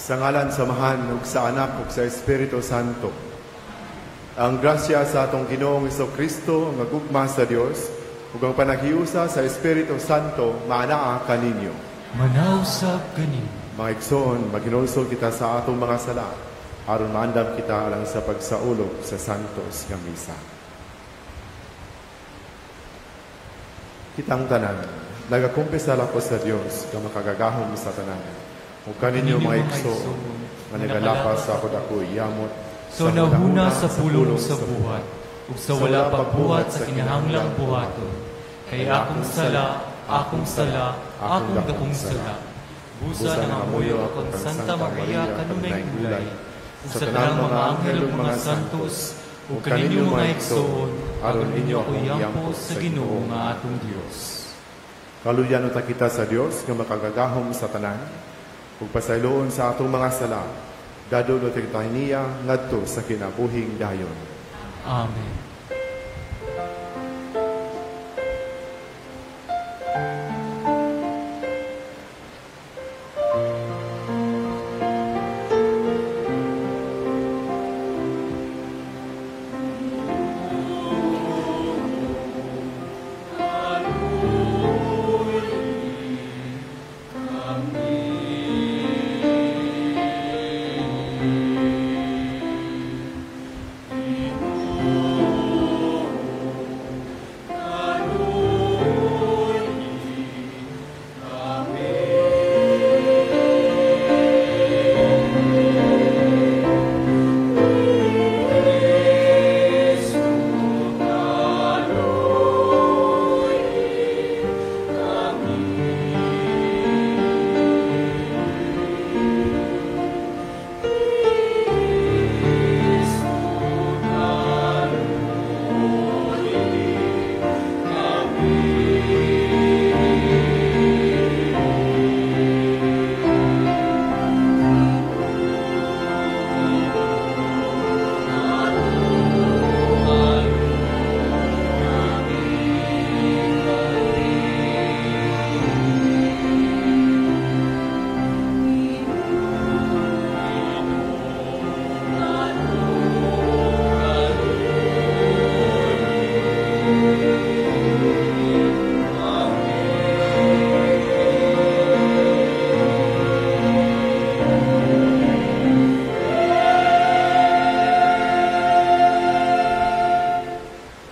Sa ngalan sa Amahan ug sa Anak ug sa Espiritu Santo. Ang grasya sa atong Ginoong Kristo, ang gugma sa Dios ug ang panaghiusa sa Espiritu Santo maanaa kaninyo. Manausab kaninyo. Mga igsoon, maghinulsol kita sa atong mga sala aron maandam kita alang sa pagsaulog sa Santos nga Misa. Kitang tanan, nagakumpisal ako sa Dios nga makagagahom sa tanan. Ug kaninyo, mga igsoon, nga nagalapas sa ako dako'y yamot sa nahuna sa pulong sa buhat ug sa wala pagbuhat sa kinahanglang buhaton, kay akong sala, akong sala, akong dakong sala. Busa nangamuyo akong Santa Maria kanunay gulay, ug sa tanang mga anghel ug mga santos, ug kaninyo, mga igsoon, aron inyo ako iampo sa Ginoo nga atong Dios. Kaluyan unta kita sa Dios nga makagagahom sa tanan, ug pasayloon sa atong mga sala. Dadulot kita niya ngadto sa kinabuhing dayon. Amen.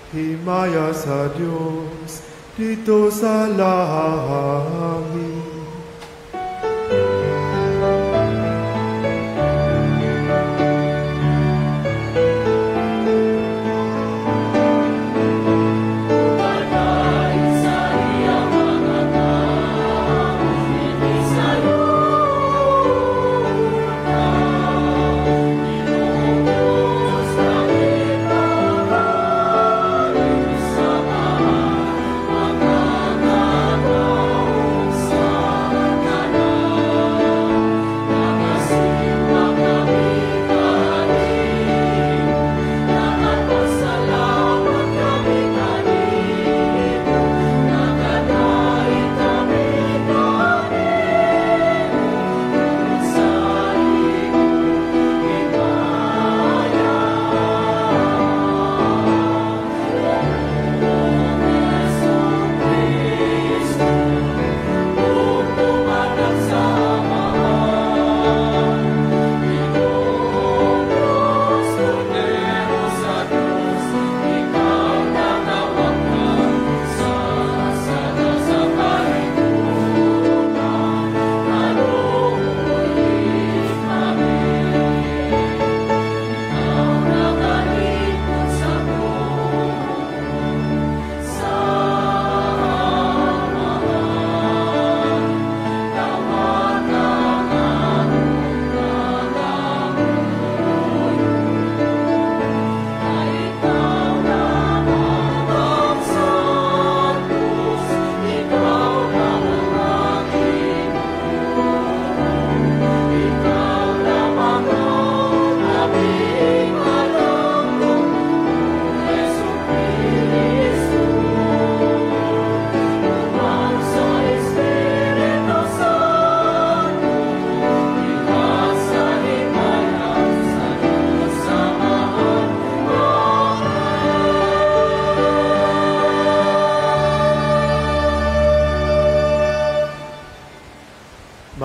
Himaya sa Dios dito sa langit.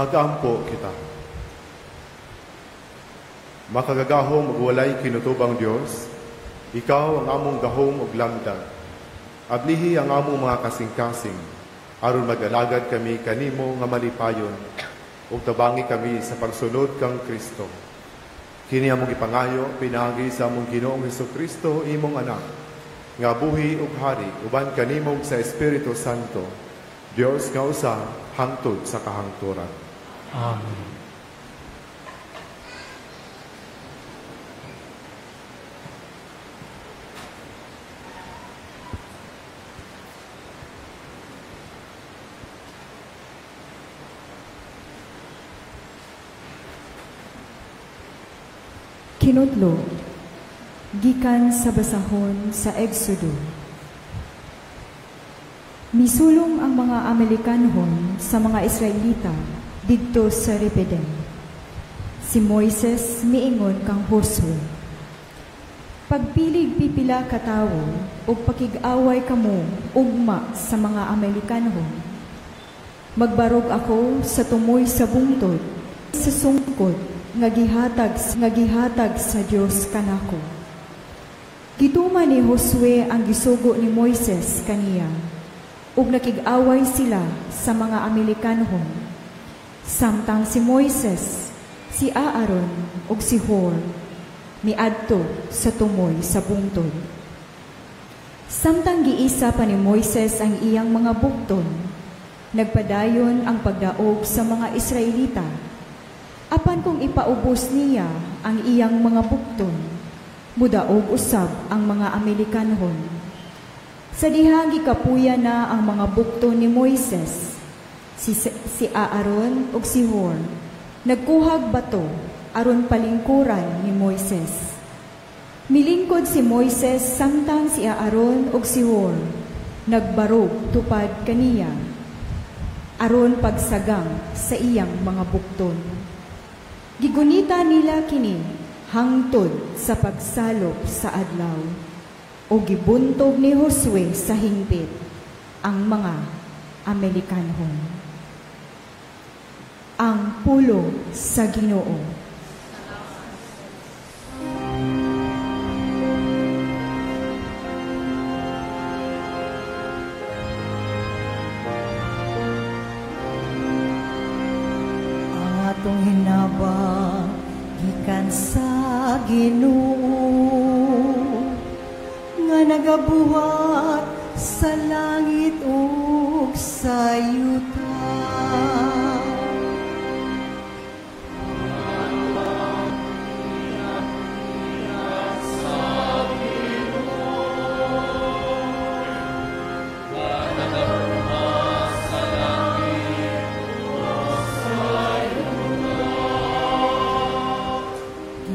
Magampo kita. Makagagahom ug walay kinutubang Dios, ikaw ang among gahom ug lamdag. Ablihi ang among mga kasing-kasing, aron mag-alagad kami kanimo nga malipayon, ug tabangi kami sa pagsunod kang Kristo. Kini among gipangayo pinaagi sa among Ginoong Hesukristo, imong anak, nga buhi ug hari uban kanimo sa Espiritu Santo, Dios nga usa hangtod sa kahangturan. Amen. Kinutlo, gikan sa basahon sa Exodo. Misulong ang mga Amalekanhon sa mga Israelita didto sa Repidem. Si Moises miingon kang Josue, "Pagpilig pipila ka tawo ug pakig-away kamo ugma sa mga Amalekanhon. Magbarog ako sa tumoy sa bungtod sa sungkod nga gihatag sa Dios kanako." Gituman ni Josue ang gisugo ni Moises kaniya, ug nakig-away sila sa mga Amalekanhon. Samtang si Moises, si Aaron ug si Hor miadto sa tumoy sa bungtod. Samtang giisa pa ni Moises ang iyang mga bukton, nagpadayon ang pagdaog sa mga Israelita. Apan kung ipaubos niya ang iyang mga bukton, mudaog usab ang mga Amalekanhon. Sa dihang gikapuya na ang mga bukton ni Moises, si Aaron ug si Hor nagkuhag bato aron palingkuran ni Moises. Milingkod si Moises samtang si Aaron ug si Hor nagbarog tupad kaniya aron pagsagang sa iyang mga bukton. Gigunita nila kini hangtod sa pagsalop sa adlaw, o gibuntog ni Josue sa hingpit ang mga Amalekanhon. Ang pulo sa Ginoo. Ang atong hinabang gikan sa Ginoo nga nagabuhat sa langit ug sa yuta.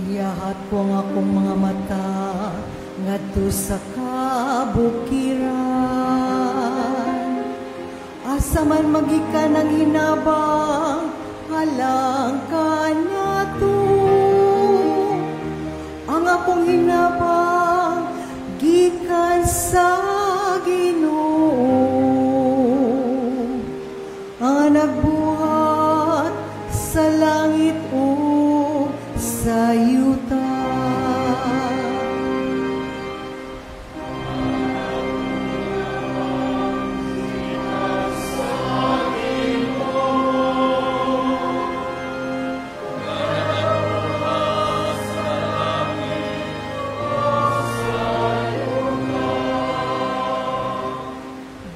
Giyahat ko ang akong mga mata ngadto sa kabukiran. Asa man magikan ang hinabang, halang kanato. Ang akong hinabang gikan sa Ginoo, ang nagbuhat sa langit ug sa yuta.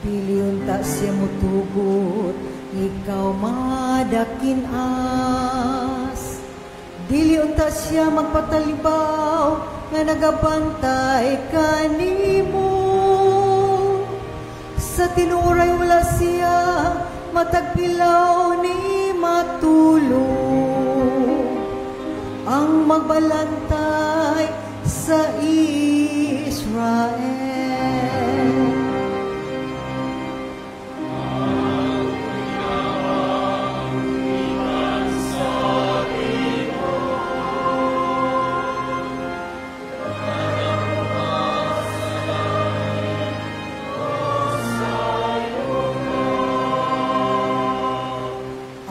Dili unta siya mutugot, ikaw madakinas. Dili unta siya magpatalibaw, nga nagabantay kanimo. Sa tinuoray wala siya, matagpilaw ni matulog. Ang magbalantay sa Israel.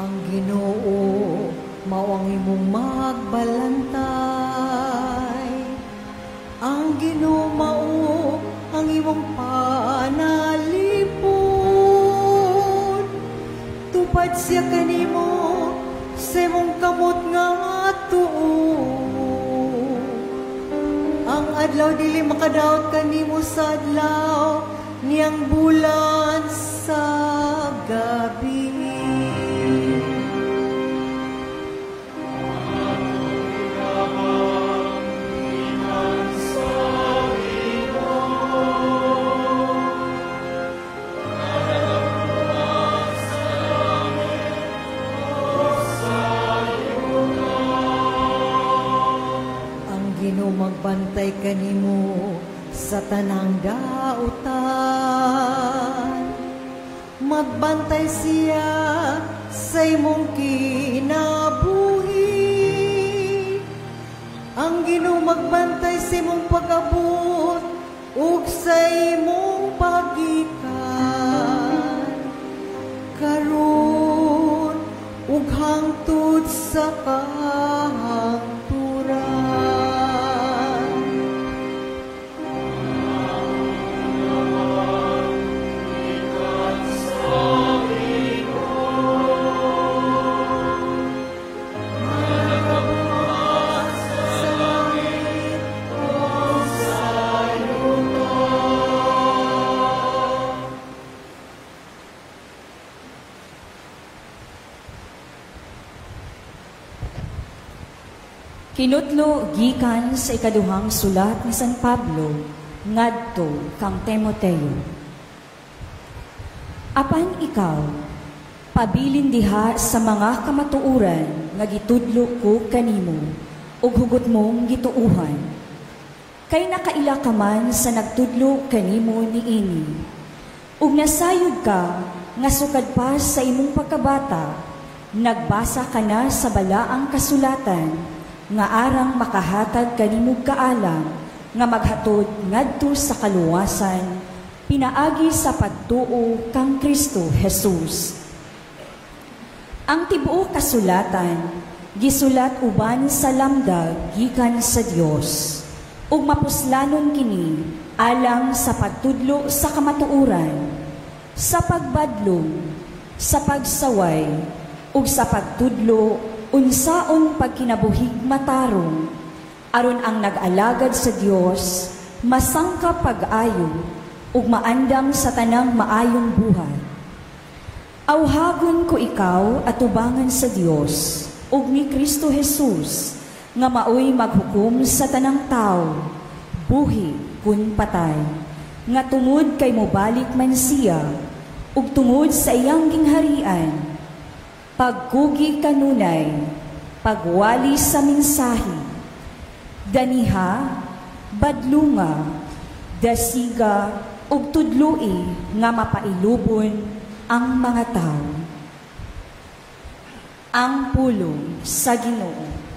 Ang Ginoo kamot nga tuo. Ang adlaw dili makadaot kanimo sa adlaw, niyang bulan sa gabi. Magbantay kanimo sa tanang dautan, magbantay siya sa imong kinabuhi. Ang Ginoo magbantay sa imong pag-abot ug sa imong paggikan, karon ug hangtod sa kahangturan. Kinutlo gikan sa ikaduhang sulat ni San Pablo ngadto kang Timoteo. Apan ikaw, pabilin diha sa mga kamatuoran nga gitudlo ko kanimo ug hugot mong gituohan. Kay nakaila ka man sa nagtudlo kanimo niini. Ug nasayod ka nga sukad pa sa imong pagkabata, nagbasa ka na sa balaang kasulatan nga arang makahatag kanimog kaalam nga maghatod ngadto sa kaluwasan pinaagi sa pagtuo kang Kristo Jesus. Ang tibuok kasulatan gisulat uban sa lamdag gikan sa Dios, ug mapuslanon kini alang sa pagtudlo sa kamatuoran, sa pagbadlong, sa pagsaway, ug sa pagtudlo unsaon pagkinabuhig matarong, aron ang nag-alagad sa Dios masangka pag-ayo ug maandam sa tanang maayong buhat. Awhagon ko ikaw atubangan sa Dios ug ni Kristo Jesus nga maoy maghukom sa tanang tawo, buhi kun patay, nga tungod kay mobalik man siya ug tungod sa iyang gingharian, pagkugi kanunay, pagwali sa mensahe, daniha, badlunga, dasiga, ug tudloi nga mapailubon ang mga tao. Ang pulong sa Ginoo.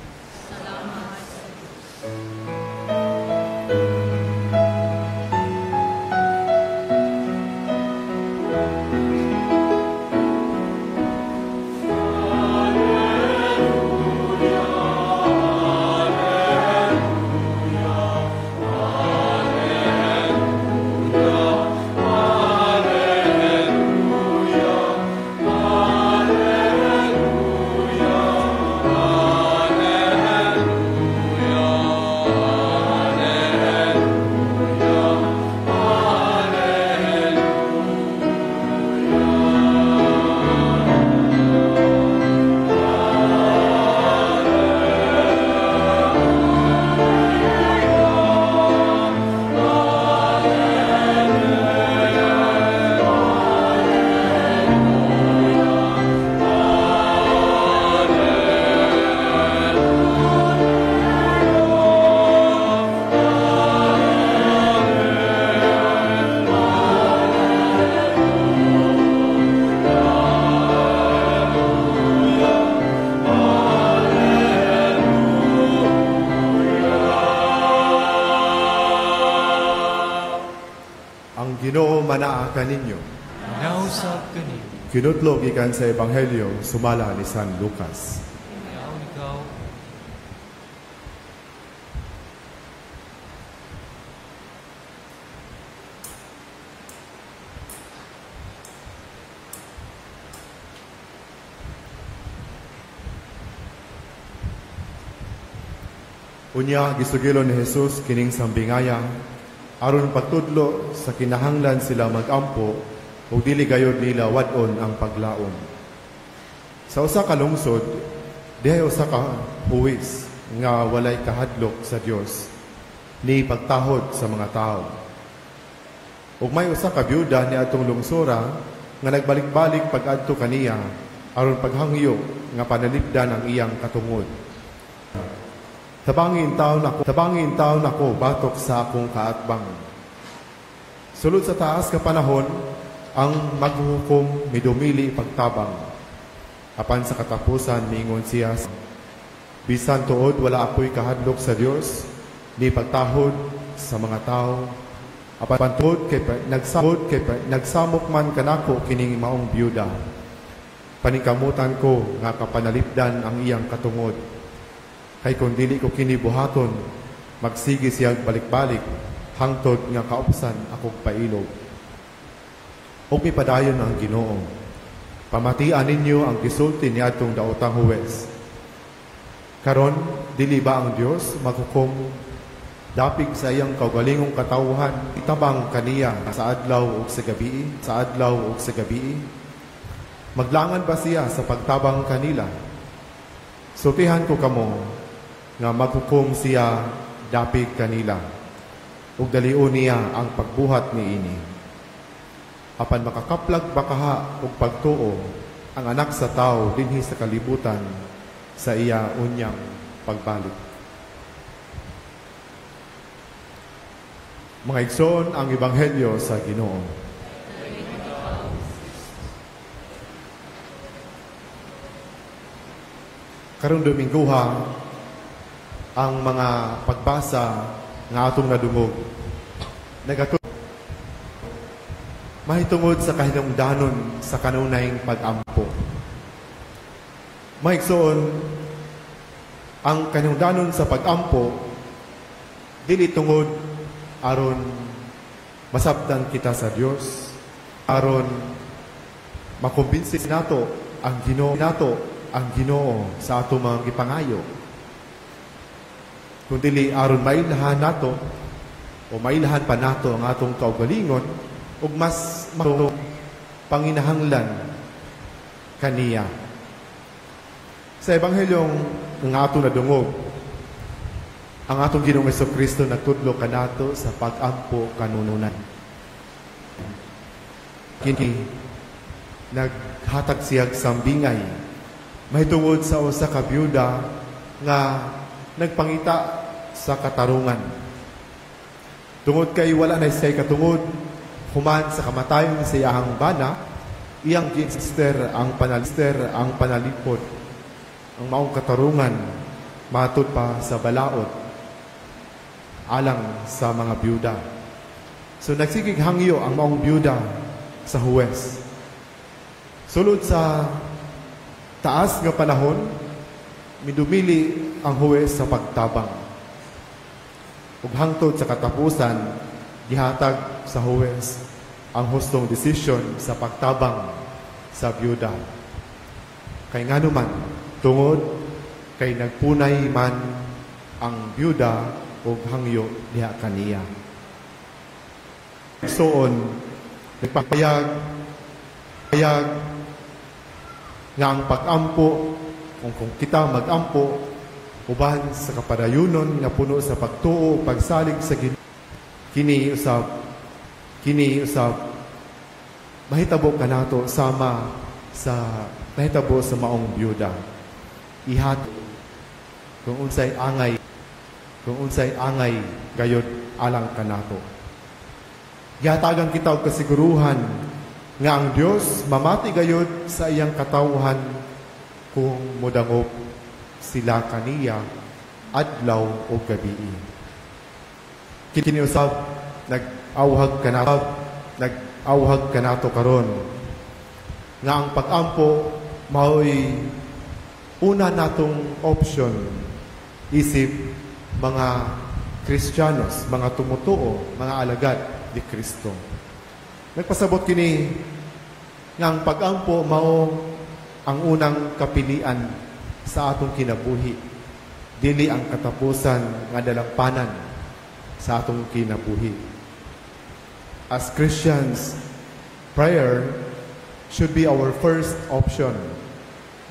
Ginoo manaa kaninyo. Nausab kanimo. Kinutlo gikan sa Ebanghelyo sumala ni San Lucas. Ikaw. Unya gisugilon ni Jesus kining sambingaya aron pagtudlo sa kinahanglan sila magampo ug dili gayod nila wad-on ang paglaom. Sa usa ka lungsod, dihay usa ka huwes nga walay kahadlok sa Dios ni pagtahod sa mga tawo. Ug may usa ka byuda niadtong lungsora nga nagbalik-balik pag-adto kaniya aron paghangyo nga panalipdan ang iyang katungod. Tabangi intawon ako batok sa akong kaatbang. Sulod sa taas ka panahon, ang maghuhukom midumili pagtabang. Apan sa katapusan miingon siya, bisan tuod wala ako'y kahadlok sa Dios, ni pagtahod sa mga tao. Apan tuod kay nagsamok man kanako kining maong byuda. Paningkamutan ko nga kapanalipdan ang iyang katungod. Kay kung dili ko kini buhaton, magsige siyang balik-balik, hangtod nga kaupsan akong pailog. Ug mipadayon ang Ginoo. Pamatian ninyo ang gisulti niadtong daotang huwes. Karon, dili ba ang Dios maghukom dapig sa iyang kaugalingong katawhan, itabang kaniya sa adlaw ug sa gabii, sa adlaw ug sa gabii? Maglangan ba siya sa pagtabang kanila? Sultihan ko kamo nga maghukom siya dapig kanila, ug dalion niya ang pagbuhat niini. Apan makakaplag bakaha og pagtuo ang anak sa tawo dinhi sa kalibutan sa iya unyang pagbalik. Mga igsoon, ang Ebanghelyo sa Ginoo. Karong Dominggoha, ang mga pagbasa nga atong nadungog mahitungod sa kahinungdanon sa kanunayng pag-ampo. Mga igsoon, ang kahinungdanon sa pag-ampo dili tungod aron masabtan kita sa Dios, aron makumbinsi nato ang Ginoo sa atong mga gipangayo, kundi aron mailhan nato o mailhan pa nato ang atong kaugalingon ug mas panginahanglan kaniya. Sa Ebanghelyong nga atong nadungog, ang atong Ginoong Hesukristo nagtudlo kanato sa pag-ampo kanununan. Kini naghatag siyag sambingay mahitungod sa usa ka byuda nga nagpangita sa katarungan. Tungod kay wala na siya'y katungod, human sa kamatayon sa iyahang bana, iyang ginster ang panalipod, ang maong katarungan matud pa sa balaod alang sa mga byuda. So nagsigig hangyo ang maong byuda sa huwes. Sulod sa taas nga panahon, midumili ang huwes sa pagtabang. Ug hangtod sa katapusan, gihatag sa huwes ang hustong desisyon sa pagtabang sa byuda. Kay nganuman, tungod kay nagpunay man ang byuda ug hangyo diha kaniya. Soon, nagpapayag nga ang pag-ampo, kung kita mag-ampo, uban sa kapadayunon nga puno sa pagtuo, pagsalig sa Ginoo, kini usab mahitabo kanato sama sa nahitabo sa maong byuda. Ihat kung unsay angay gayod alang kanato. Gihatagan kita og kasiguruhan nga ang Dios mamati gayod sa iyang katawhan kung modangop sila kaniya adlaw o gabii. Kini usab nag-awhag kanato karon nga ang pag-ampo mao'y una natong option isip mga Kristiyanos, mga tumutuo, mga alagad ni Kristo. Nagpasabot kini nga ang pag-ampo mao ang unang kapilian sa atong kinabuhi. Dili ang katapusan nga dalampanan sa atong kinabuhi. As Christians, prayer should be our first option,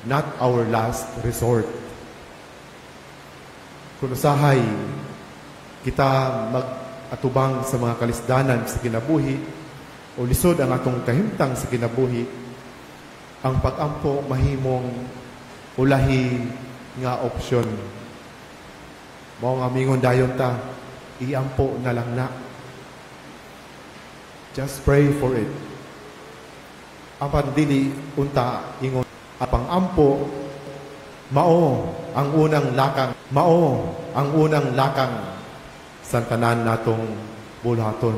not our last resort. Kung usahay kita mag-atubang sa mga kalisdanan sa kinabuhi o lisod ang atong kahimtang sa kinabuhi, ang pag-ampo mahimong ulahi nga opsyon. Mao nga mingon dayon ta, "Iampo na lang na." Just pray for it. Apan dili unta ingon apang ampo mao ang unang lakang, mao ang unang lakang sa tanan natong buluhaton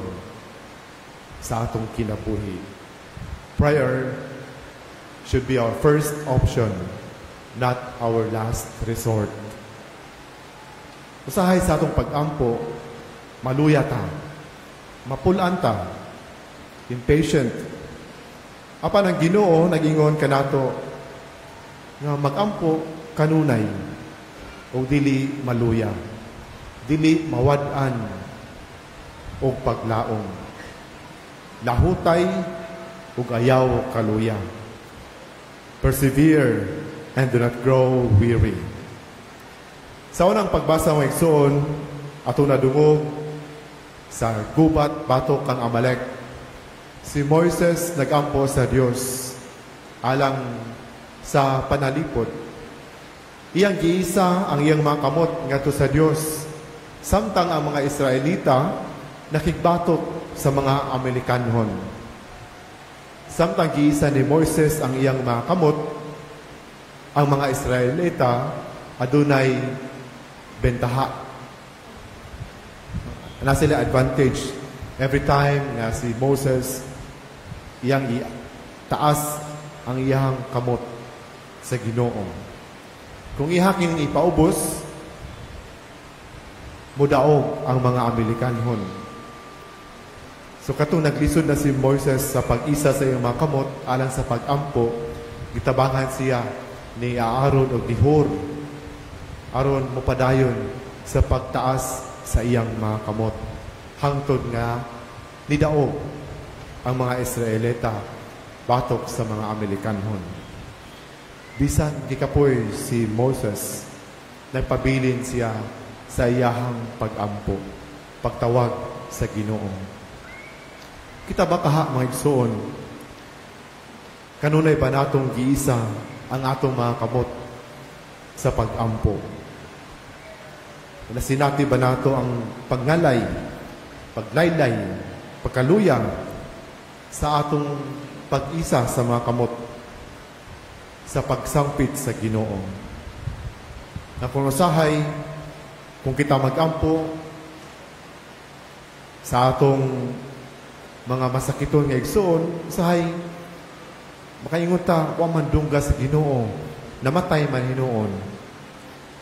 sa atong kinabuhi. Prayer should be our first option, not our last resort. Usahay sa atong pag-ampo, maluya ta, mapul-an ta, impatient. Apan ang Ginoo nag-ingon kanato nga mag-ampo kanunay o dili maluya, dili mawad-an og paglaom. Lahutay ug ayaw kaluya. Persevere and do not grow weary. Sa unang pagbasa, mga igsoon, atong nadungog sa gubat batok kang Amalek. Si Moises nagampo sa Dios alang sa panalipod. Iyang giisa ang iyang mga kamot ngadto sa Dios samtang ang mga Israelita nakigbatok sa mga Amalekanhon. Samtang giisa ni Moises ang iyang mga kamot, ang mga Israelita adunay bentaha. Na sila advantage every time nga si Moses iyang taas ang iyang kamot sa Ginoo. Kung iha kining ipaubos, mudaog ang mga Amalekanhon. So katong naglisod na si Moises sa pag-isa sa iyang mga kamot alang sa pag-ampo, gitabangan siya ni Aaron og ni Hur aron mopadayon sa pagtaas sa iyang mga kamot hangtod nga nidaog ang mga Israelita batok sa mga Amalekanhon. Bisan gikapoy si Moses, nagpabilin siya sa iyahang pag-ampo, pagtawag sa Ginoo. Kita ba kaha, mga igsoon, kanunay ba natong giisa ang atong mga kamot sa pag-ampo? Nasinati ba nato ang pagngalay, paglaylay, pagkaluya sa atong pag-isa sa mga kamot sa pagsangpit sa Ginoo? Na kung usahay, kung kita magampo sa atong mga masakiton nga igsoon, usahay makaingon ta, "Wa man dungga sa Ginoo, namatay man hinuon."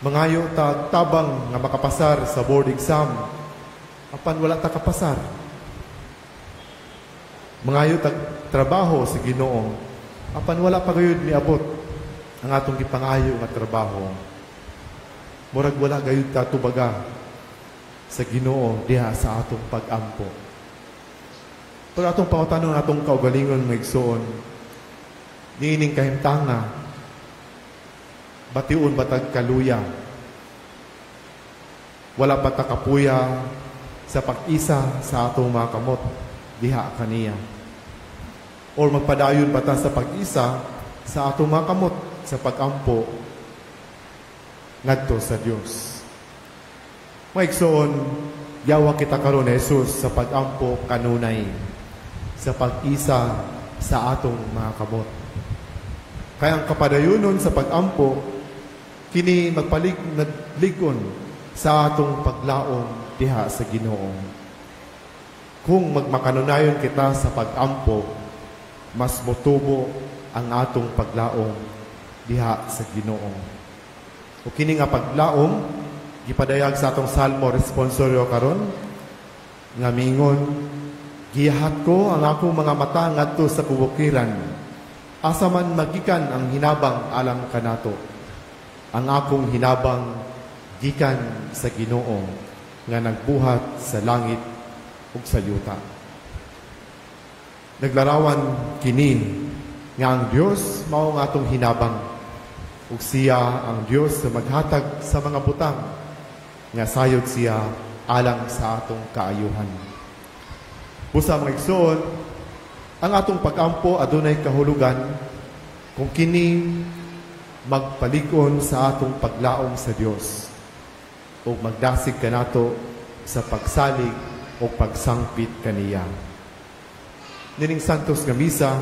Mangayo ta tabang nga makapasar sa board exam, apan wala ta kapasar. Mangayo ta trabaho sa Ginoo, apan wala pa gayud miabot ang atong gipangayo nga trabaho. Murag wala gayud ta tubaga sa Ginoo diha sa atong pag-ampo. Pero atong pangutanon atong kaugalingon, mga igsoon, niining kahimtanga, bation ba tag kaluya? Wala ba ta kapuya sa pag-isa sa atong mga kamot diha kaniya? Or magpadayon ba ta sa pag-isa sa atong mga kamot sa pag-ampo ngadto sa Dios? Mga igsoon, yawa kita karon ni Jesus sa pag-ampo kanunay, sa pag-isa sa atong mga kamot. Kaya ang kapadayunon sa pag-ampo, kini magpalig naglig-on sa atong paglaom diha sa Ginoo. Kung magmakanunayon kita sa pag-ampo, mas motubo ang atong paglaom diha sa Ginoo. O kini nga paglaom gipadayag sa atong Salmo responsorio karon nga mingon, "Giyahat ko ang akong mga mata ngadto sa kabukiran. Asa man magikan ang hinabang alang kanato? Ang akong hinabang gikan sa Ginoo nga nagbuhat sa langit ug sa yuta. Naglarawan kini nga ang Dios mao ang atong hinabang ug siya ang Dios sa maghatag sa mga butang nga sayod siya alang sa atong kaayuhan. Busa mga igsoon, ang atong pag-ampo adunay kahulugan kung kini magpalig-on sa atong paglaom sa Dios ug magdasig kanato sa pagsalig o pagsangpit kaniya. Nining Santos nga misa,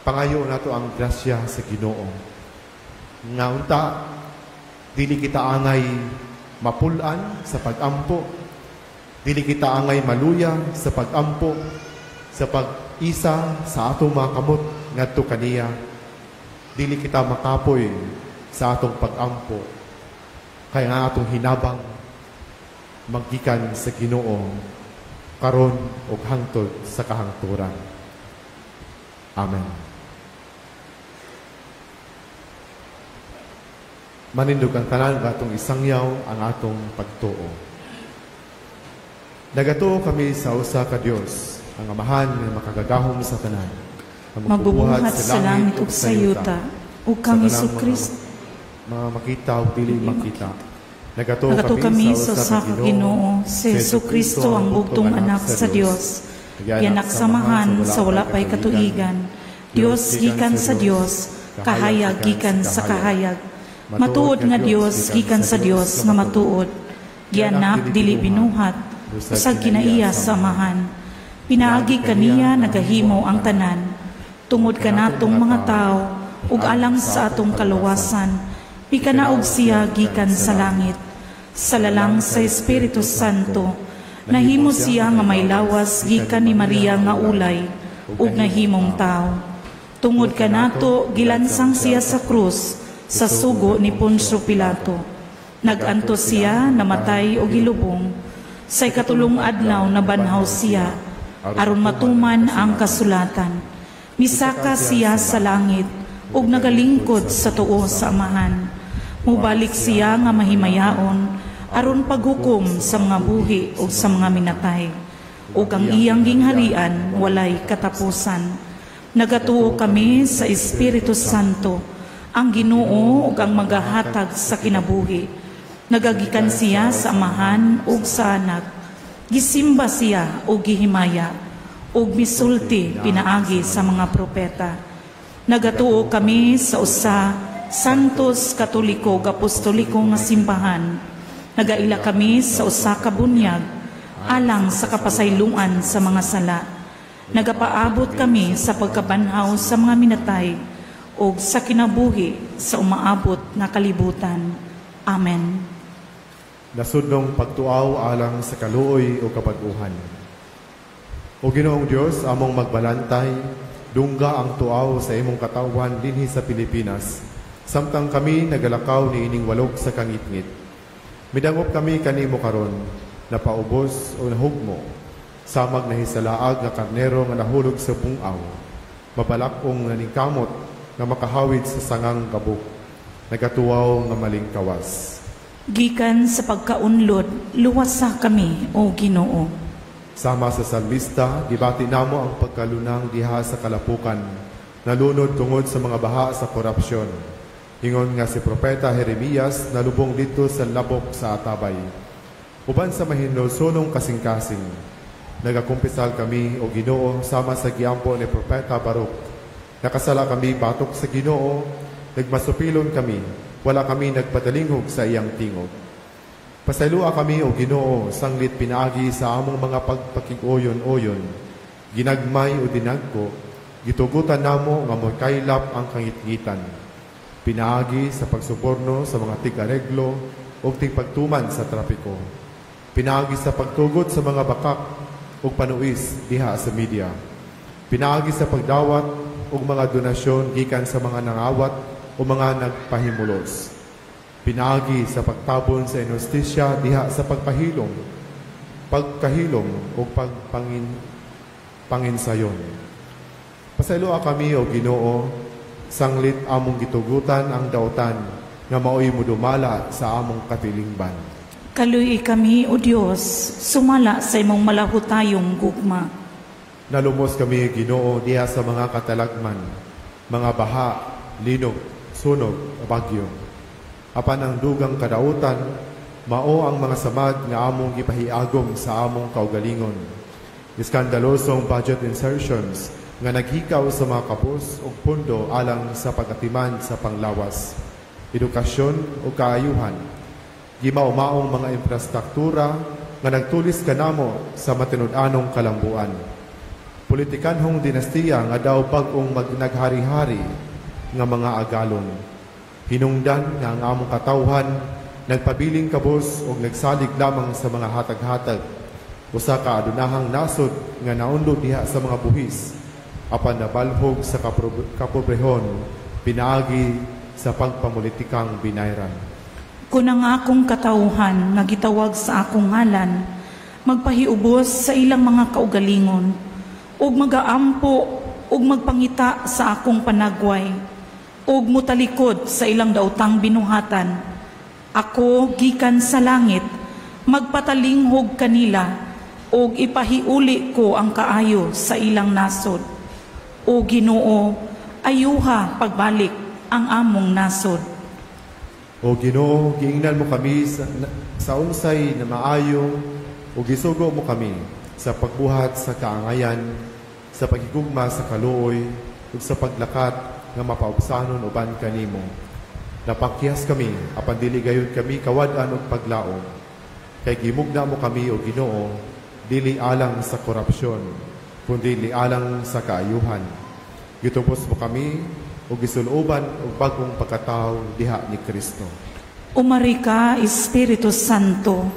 pangayo nato ang grasya sa Ginoo. Nga unta, dili kita angay mapul-an sa pag-ampo, dili kita angay maluya sa pag-ampo, sa pag-isa sa atong mga kamot ngadto kaniya, dili kita makapoy sa atong pag-ampo, kaya nga atong hinabang maggikan sa Ginoo karon ug hangtod sa kahangturan. Amen. Manindog ang tanan ng atong isangyaw ang atong pagtuo. Nagatuo kami sa usa ka Dios, ang Amahan nga makagagahom sa tanan, ang magbubuhat sa langit ug sa yuta, ug kang Hesukristo mga makita ug dili makita. Nagatuo kami sa usa ka Ginoo, si Hesukristo ang bugtong anak sa Dios, gianak sa Amahan sa wala pay katuigan, Dios gikan sa Dios, kahayag gikan sa kahayag, matuod nga Dios gikan sa Dios nga matuod, gianak dili binuhat, usag kinaiya sa Amahan. Pinaagi kaniya nagahimo ang tanan, tungod kanatong mga tao ug alang sa atong kaluwasan, pikanaog siya gikan sa langit. Sa lalang sa Espiritu Santo, nahimo siya nga may lawas gikan ni Maria nga ulay ug nahimong tao. Tungod kanato gilansang siya sa krus sa sugo ni Poncio Pilato. Nag-antos siya, namatay o gilubong. Sa ikatulong adlaw nabanhaw siya aron matuman ang kasulatan. Misaka siya sa langit ug nagalingkod sa tuo sa Amahan. Mubalik siya nga mahimayaon aron paghukom sa mga buhi ug sa mga minatay. Ug ang iyang gingharian walay katapusan. Nagatuo kami sa Espiritu Santo, ang Ginoo ug ang magahatag sa kinabuhi. Nagagikan siya sa Amahan ug sa Anak. Gisimba siya ug gihimaya ug misulti pinaagi sa mga propeta. Nagatuo kami sa usa Santos Katoliko ug Apostoliko nga simbahan. Nagaila kami sa usa ka bunyag alang sa kapasaylungan sa mga sala. Nagapaabot kami sa pagkabanhaw sa mga minatay ug sa kinabuhi sa umaabot nga kalibutan. Amen. Nasudnong pagtuaw alang sa kaluoy o kapag-uhan. O Ginoong Dios, among magbalantay, dungga ang tuaw sa imong katawhan dinhi sa Pilipinas, samtang kami nagalakaw niining walog sa kangitngit. Midangop kami kanimo karon, napaubos o nahugmo, samag nahisalaag nga karnero nga nahulog sa bungaw, mabalak-ong naningkamot nga makahawid sa sangang gabok, nagatuaw nga malingkawas. Gikan sa pagkaunlod, luwasa kami, O Ginoo. Sama sa salmista, gibati namo ang pagkalunang diha sa kalapukan, nalunod tungod sa mga baha sa korupsyon. Ingon nga si Propeta Jeremias nalubong dito sa labok sa atabay. Uban sa mahinulsunong kasing-kasing, nagakumpisal kami, O Ginoo, sama sa giampo ni Propeta Baruch. Nakasala kami batok sa Ginoo, nagmasupilon kami, wala kami nagpadalinghog sa iyang tingog. Pasaylua kami, O Ginoo, sanglit pinaagi sa among mga pagpakig-oyon-oyon, ginagmay o dinagko, gitugutan namo nga mokaylap ang kangitngitan. Pinaagi sa pagsuborno sa mga tig-areglo o tigpagtuman sa trapiko. Pinaagi sa pagtugot sa mga bakak o panuis diha sa media. Pinaagi sa pagdawat o mga donasyon gikan sa mga nangawat o mga nagpahimulos. Pinaagi sa pagtabon sa inustisya diha sa pagpahilom, pagkahilom o pagpanginsayon. Pasayloa kami, O Ginoo, sanglit among gitugutan ang dautan nga maoy mudumala sa among katilingban. Kaluy kami, O Dios, sumala sa imong malahutayong gugma. Nalumos kami, Ginoo, diha sa mga katalagman, mga baha, linog, sunog, bagyo. Apan ang dugang kadautan, mao ang mga samad nga among gipahiagom sa among kaugalingon. Iskandalosong budget insertions nga naghikaw sa mga kapos ug pundo alang sa pagatiman sa panglawas, edukasyon ug kaayuhan. Gimao-maong mga infrastruktura nga nagtulis kanamo sa matinud-anong kalambuan. Politikanhong dinastiya nga daw bag-ong naghari-hari nga mga agalon. Hinungdan nga ang among katawhan nagpabiling kabos og nagsalig lamang sa mga hatag-hatag. Usa ka adunahang nasod nga naundog diha sa mga buhis apan nabalhog sa kapobrehon pinaagi sa pagpamulitikang binayran. Kun ang akong katawhan nga gitawag sa akong ngalan magpahiubos sa ilang mga kaugalingon ug magaampo ug magpangita sa akong panagway ug mutalikod sa ilang daotang binuhatan, ako gikan sa langit magpatalinghog kanila ug ipahiuli ko ang kaayo sa ilang nasod. O Ginoo, ayuha pagbalik ang among nasod. O Ginoo, giingnan mo kami sa unsay na maayo ug gisugo mo kami sa pagbuhat sa kaangayan, sa paghigugma sa kaluoy ug sa paglakat nga mapaubsanon uban kanimo. Napakyas kami apan dili gayud kami kawad-an og paglaom. Kay gimugna mo kami, o Ginoo, dili alang sa korupsyon, kundi alang sa kaayuhan. Gitubos mo kami o gisuloban og bagong pagkatawo diha ni Kristo. Umari ka, Espiritu Santo,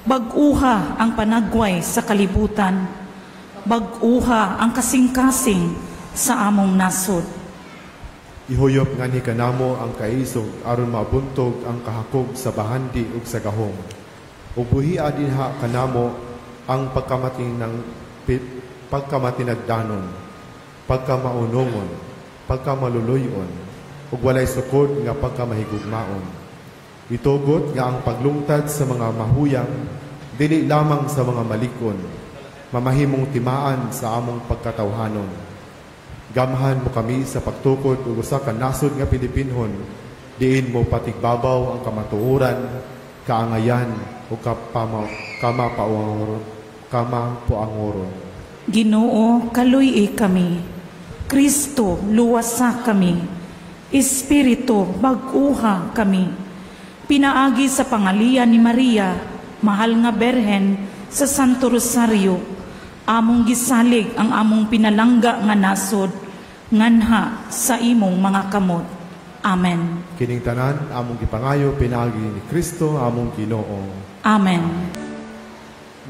bag-uha ang panagway sa kalibutan, bag-uha ang kasing-kasing sa among nasod. Ihuyop nganhi kanamo ang kaisog aron mabuntog ang kahakog sa bahandi ug sa gahom. Ug buhia dinha kanamo ang pagkamatinagdanon, pagkamaunongon, pagkamaluluyon, ug walay sukod nga pagkamahigugmaon. Itugot nga ang paglungtad sa mga mahuyang, dili lamang sa mga malikon, mamahimong timaan sa among pagkatawhanon. Gamhan mo kami sa pagtukod ug usa ka nasod nga Pilipinhon, diin mo patigbabaw ang kamatuoran, kaangayan ug kamapuangoron. Ginoo, kaluy-i kami. Kristo, luwasa kami. Espiritu, bag-uha kami. Pinaagi sa pangalian ni Maria, mahal nga Berhen, sa Santo Rosario, among gisalig ang among pinalangga nga nasod, nganha sa imong mga kamot. Amen. Kining tanan, among gipangayo, pinaagi ni Kristo, among Ginoo. Amen.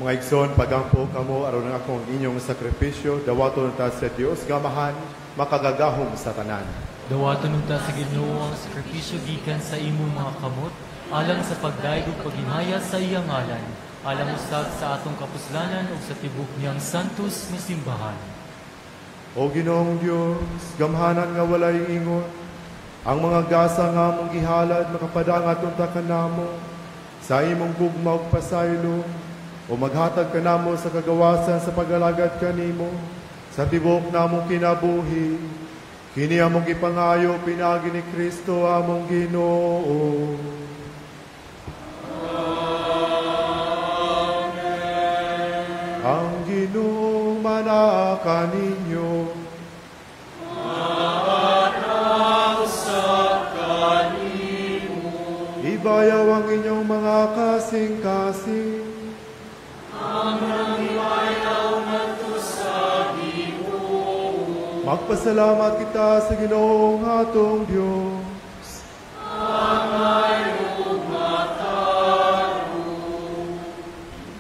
Mga igsoon, pagampo kamo aron ang akong inyong sakripisyo, dawaton ta sa Dios gamahan, makagagahom sa tanan. Dawaton unta sa Ginoo ang sakripisyo gikan sa imong mga kamot, alang sa pagdayeg ug paghinaya sa iyang ngalan, alang usab sa atong kapuslanan ug sa tibok niyang santos nga simbahan. O Ginoong Dios, gamhanan nga walay ingon, ang mga gasa nga among gihalad makapadangat unta kanamo sa imong gugma ug pasaylo, o maghatag kanamo sa kagawasan sa pag-alagad kanimo sa tibok namong kinabuhi. Kini among gipangayo pinaagi ni Kristo among Ginoo. Amen. Ang Ginoo manaa kaninyo. At usab kanimo. Ibayaw ang inyong mga kasing-kasing. Magpasalamat kita sa Ginoong atong Diyos.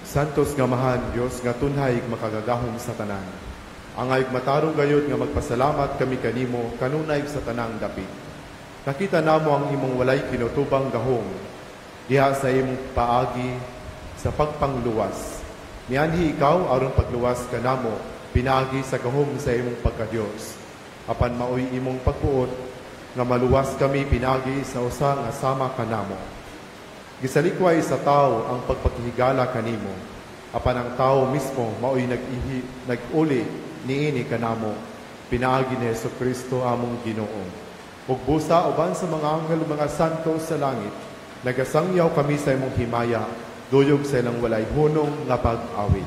Santos nga mahan Dios nga tunhay makagagahom sa tanan. Angay matarong gayud nga magpasalamat kami kanimo kanunay sa tanang dapit. Nakita namo ang imong walay kinutubang gahom diha sa imong paagi sa pagpangluwas. Mianhi ikaw aron pagluwas kanamo pinaagi sa gahom sa imong pagkadiyos. Apan maoy imong pagbuot nga maluwas kami pinaagi sa usa nga sama kanamo. Gisalikway sa tao ang pagpakihigala kanimo, apan ang tao mismo maoy nag-uli niini kanamo, pinaagi ni Hesukristo among Ginoo. Ug busa uban sa mga anghel ug mga santo sa langit, nagasangyaw kami sa imong himaya, duyog sa ilang walay hunong nga pag-awit.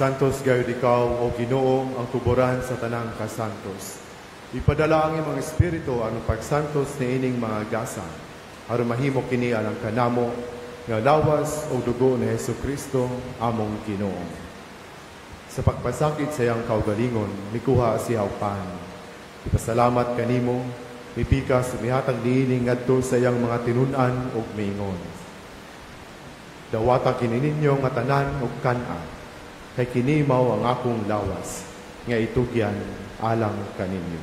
Santos gayud ikaw, o Ginoo, ang tuboran sa tanang kasantos. Ipadala ang imong espiritu ang pagsantos niining mga gasa, aron mahimo kini alang kanamo nga lawas o dugo ni Hesukristo among Ginoo. Sa pagpasakit sa iyang kaugalingon, mikuha siya og pan. Ipasalamat kanimo, mipikas mihatag niini ngadto sa iyang mga tinun-an ug miingon. Dawata kini ninyo nga tanan ug kan-a, kay kini mao ang akong lawas nga itugyan alang kaninyo.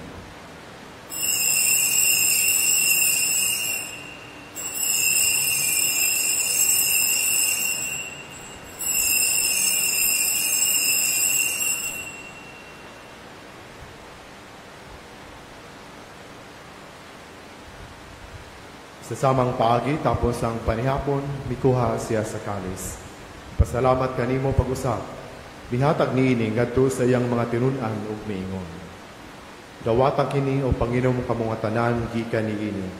Sa samang paagi tapos ang panihapon, mikuha siya sa kalis. Pasalamat kanimo pag-usap. Mihatag niini ngadto sa iyang mga tinun-an ug miingon. Dawata kini o panginom kamong tanan gikan niini.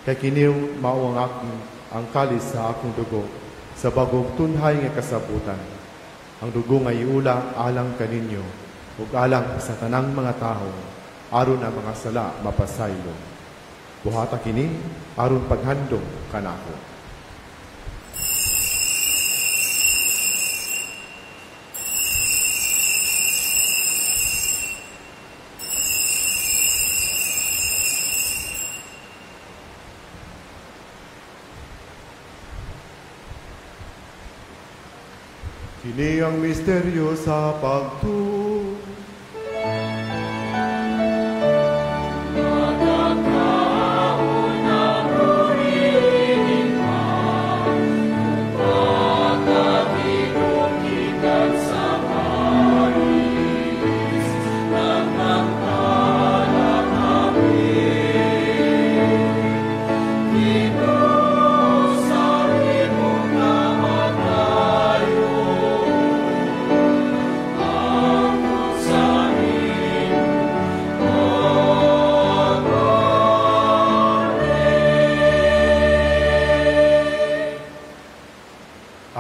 Kay kini mao ang akong ang kalis sa akong dugo sa bagong tunhay nga kasabutan. Ang dugo nga iula alang kaninyo ug alang sa tanang mga tawo aron ang mga sala mapasaylo. Buhata kini aron paghandom kanako. Kini ang misteryo sa pagtuo.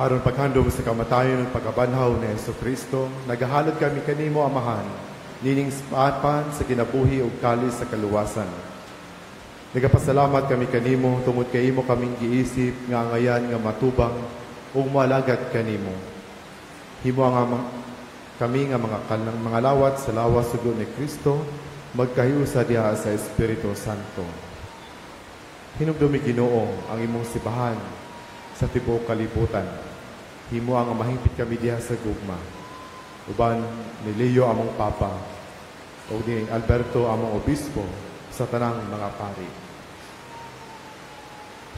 Aron paghandom sa kamatayon at pagkabanhaw ni Hesukristo, nagahalad kami kanimo, Amahan, nining pan sa kinabuhi ug kalis sa kaluwasan. Nagapasalamat kami kanimo tungod kay imo kaming giisip nga angayan nga matubang ug moalagad kanimo. Himo ang kami nga mga lawat sa lawas ug ni Kristo, magkahiusa diha sa Espiritu Santo. Hinumdumi Ginoo ang imong sibahan sa tibuok kalibutan. Himo ang mahingpit kami diha sa gugma. Uban ni Leo among Papa, ug ni Alberto among obispo, sa tanang mga pari.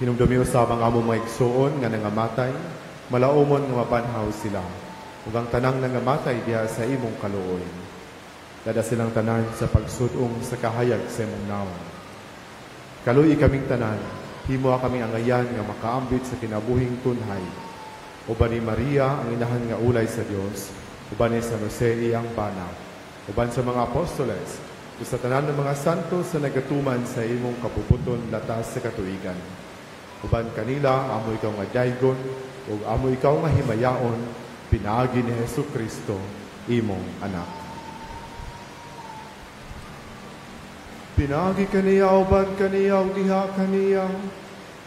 Hinumdumi usab ang among mga igsuon nga nangamatay, malaumon nga mapanhaw sila, ug ang tanang nangamatay diha sa imong kaluoy. Dada silang tanan sa pagsud-ong sa kahayag sa imong nawong. Kaluoy kaming tanan, himoa kaming angayan nga makaambit sa kinabuhing tunhay. Uban ni Maria ang inahan nga ulay sa Dios, uban ni San Jose iyang bana, uban sa mga apostoles, ug sa tanan ng mga santo sa nagatuman sa imong kabubuton latas sa katuigan. Uban kanila amo ikaw nga daygon ug amo ikaw nga himayaon pinaagi ni Hesus Kristo imong anak. Pinaagi kaniya uban kaniya ug diha kaniya,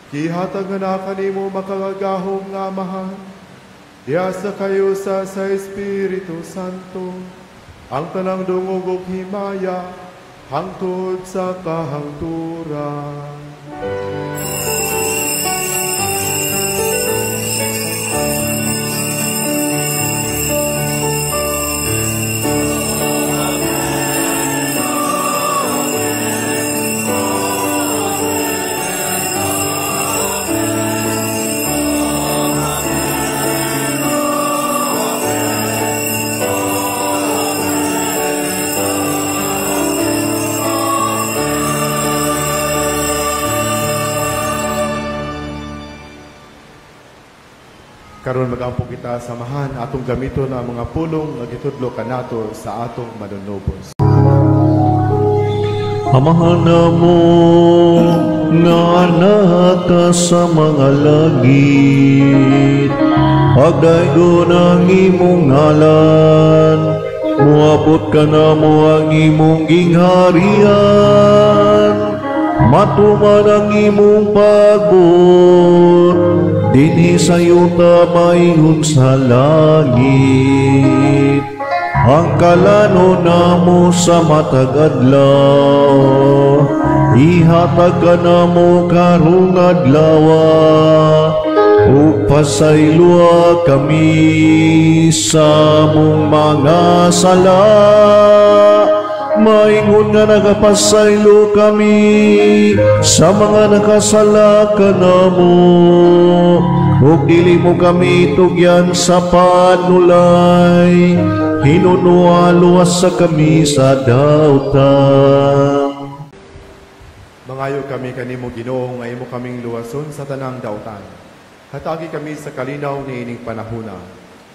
gihatag na kanimo makagagahom nga Amahan, diha sa kayusa sa Espiritu Santo, ang tanang dungog ug himaya hangtod sa kahangturan. Karon magampo kita samahan atong gamiton ang mga pulong nga gitudlo kanato sa atong manunubos. Amahan namo nga naka sa mga langit, pagdaygon ang imong ngalan, moabot kanamo ang imong gingharian, matuman ang imong pagbuot dinhi sa yuta maingon sa langit. Ang kalano namo sa matag adlaw, ihatag kanamo karong adlaw, ug pasayloa kami sa among mga sala, maingon nga nagapasaylo kami sa mga nakasala kanamo, ug dili mo kami tugyan sa panulay, hinunoa luwas sa kami sa dautan. Mangayo kami kanimo Ginoo nga imo kaming luwason sa tanang dautan. Hatagi kami sa kalinaw niining panahuna,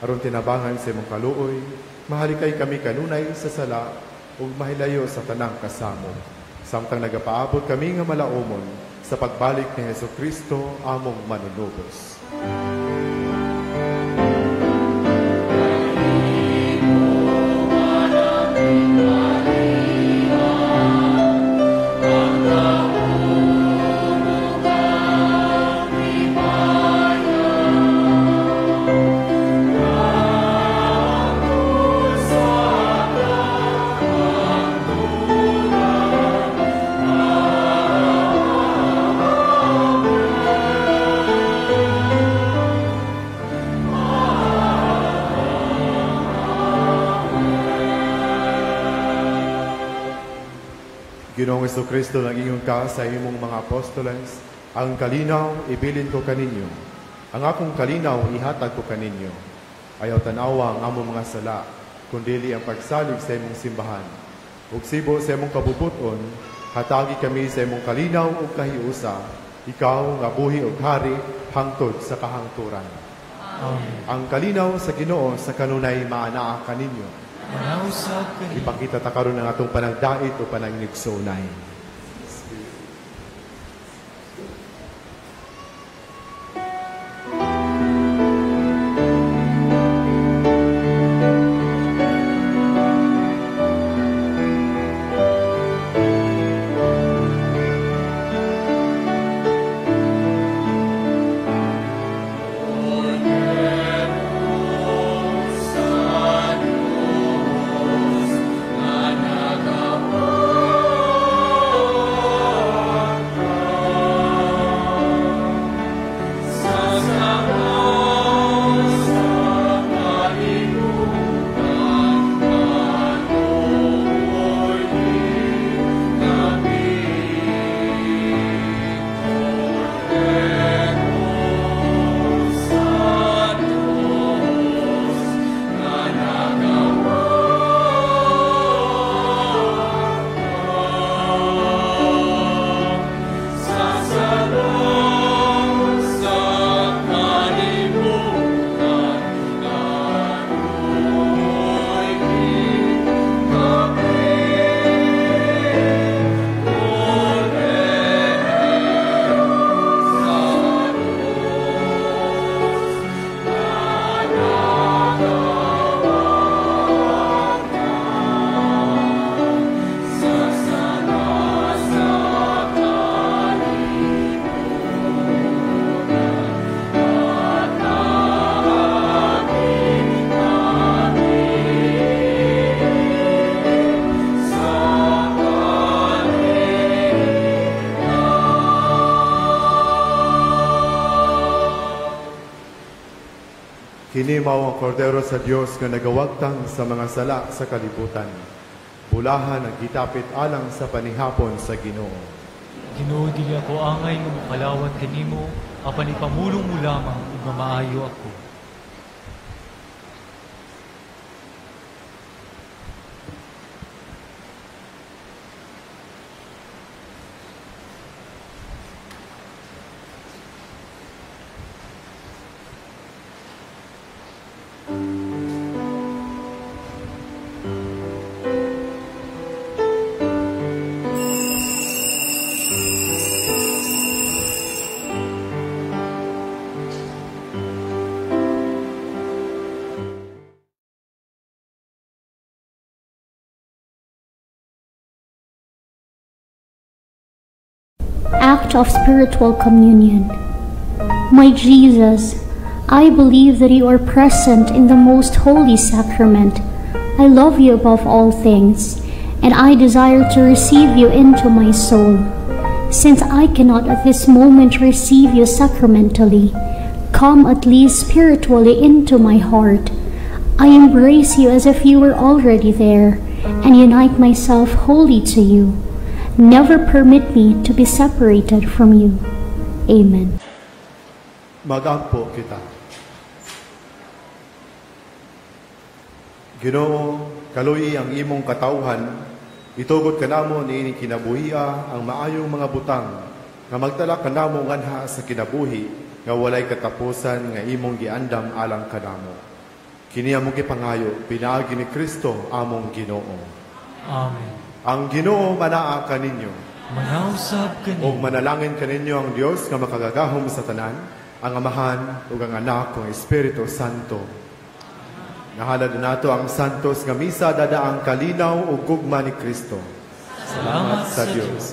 aron tinabangan sa imong kaluoy, mahalikay kami kanunay sa sala ug mahilayo sa tanang kasamo. Samtang nagapaabot kami nga malaumon sa pagbalik ni Hesus Kristo among manunubos. Ginoong Jesucristo, nag-ingon ka sa imong mga apostoles, ang kalinaw ibilin ko kaninyo, ang akong kalinaw ihatag ko kaninyo. Ayaw tanawa ang among mga sala, kundili ang pagsalig sa imong simbahan. Ug sibo sa imong kabubuton, hatagi kami sa imong kalinaw ug kahiusa, ikaw nga buhi ug hari hangtod sa kahangturan. Amen. Ang kalinaw sa Ginoo sa kanunay maanaa kaninyo. Ipakita ta karon ang atong panagdait o panangnigsunay. Kini mao ang kordero sa Dios nga nagawagtang sa mga sala sa kalibutan. Bulahan ang gitapit alang sa panihapon sa Ginoo. Ginoo, dili ako angay nga mokalawat kanimo, apan ipamulong mo lamang ug mamaayo ako. Act of spiritual communion. My Jesus, I believe that you are present in the most holy sacrament. I love you above all things, and I desire to receive you into my soul. Since I cannot at this moment receive you sacramentally, come at least spiritually into my heart. I embrace you as if you were already there, and unite myself wholly to you. Never permit me to be separated from you. Amen. Magampo kita. Ginoo, kaluyi ang imong katawhan, itugot kanamo niining kinabuhia ang maayong mga butang nga magdala kanamo nganha sa kinabuhi nga walay katapusan nga imong giandam alang kanamo. Kini among gipangayo pinaagi ni Kristo among Ginoo. Amen. Ang Ginoo manaa kaninyo. Manausab kaninyo. Ug manalangin kaninyo ang Dios nga makagagahom sa tanan, ang Amahan ug ang Anak ug ang Espiritu Santo. Nahalad nato ang santos nga misa dadaang kalinaw ug gugma ni Kristo. Salamat sa Dios.